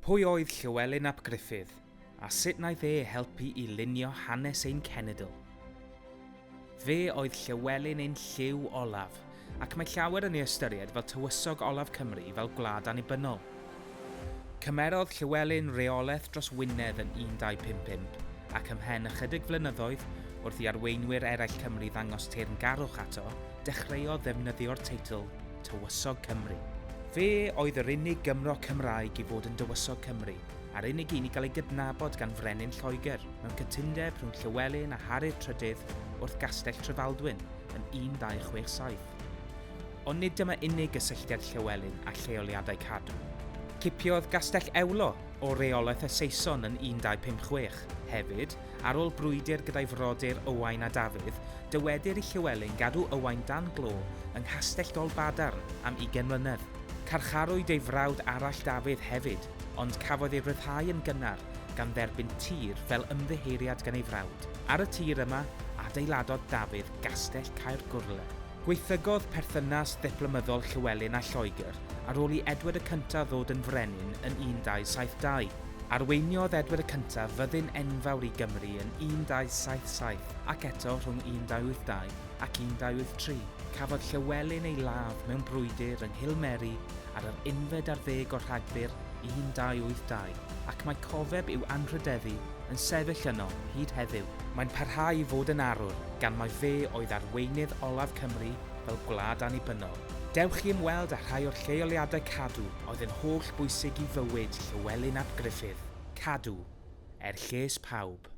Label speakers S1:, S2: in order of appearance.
S1: Pwy oedd Llywelyn ap Gruffydd, a sut wnaeth e helpu i lunio hanes ein cenedl? Fe oedd Llywelyn ein llyw olaf, ac mae llawer yn ei ystyried fel tywysog olaf Cymru fel gwlad annibynnol. Cymerodd Llywelyn reolaeth dros Wynedd yn 1255, ac ymhen ychydig flynyddoedd, wrth i arweinwyr eraill Cymru ddangos teyrngarwch ato, dechreuodd ddefnyddio'r teitl Tywysog Cymru. Fe oedd yr unig Gymro Cymraeg i fod yn Dywysog Cymru, a'r unig un i gael ei gydnabod gan Frenin Lloegr, mewn cytundeb rhwng Llywelyn a Harri'r Trydydd wrth Gastell Trefaldwyn yn 1267. Ond nid dyma unig gysylltiad Llywelyn â lleoliadau Cadw. Cipiodd Gastell Ewlo o reolaeth y Saeson yn 1256. Hefyd, ar ôl brwydr gyda'i frodyr Owain a Dafydd, Dywedir i Llywelyn gadw Owain dan glo yng Nghastell Dolbadarn am ugain mlynedd. Carcharwyd ei frawd arall Dafydd hefyd, ond cafodd ei ryddhau yn gynnar gan dderbyn tir fel ymddiheuriad gan ei frawd. Ar y tir yma, adeiladodd Dafydd gastell Caergwrle. Gwaethygodd perthynas ddiplomyddol Llywelyn â Lloegr ar ôl i Edward y Cyntaf ddod yn frenin yn 1272. Arweiniodd Edward y Cyntaf fyddin enfawr i Gymru yn 1277 ac eto rhwng 1282 ac 1283. Cafodd Llywelyn ei ladd mewn brwydr yng Nghilmeri ar yr unfed ar ddeg o Rhagfyr 1282 ac mae cofeb i'w anrhydeddu yn sefyll yno hyd heddiw. Mae'n parhau i fod yn arwr gan mai fe oedd arweinydd olaf Cymru fel gwlad annibynnol. Dewch i ymweld â rhai o'r lleoliadau Cadw oedd yn holl bwysig i fywyd Llywelyn ap Gruffydd. Cadw. Er lles pawb.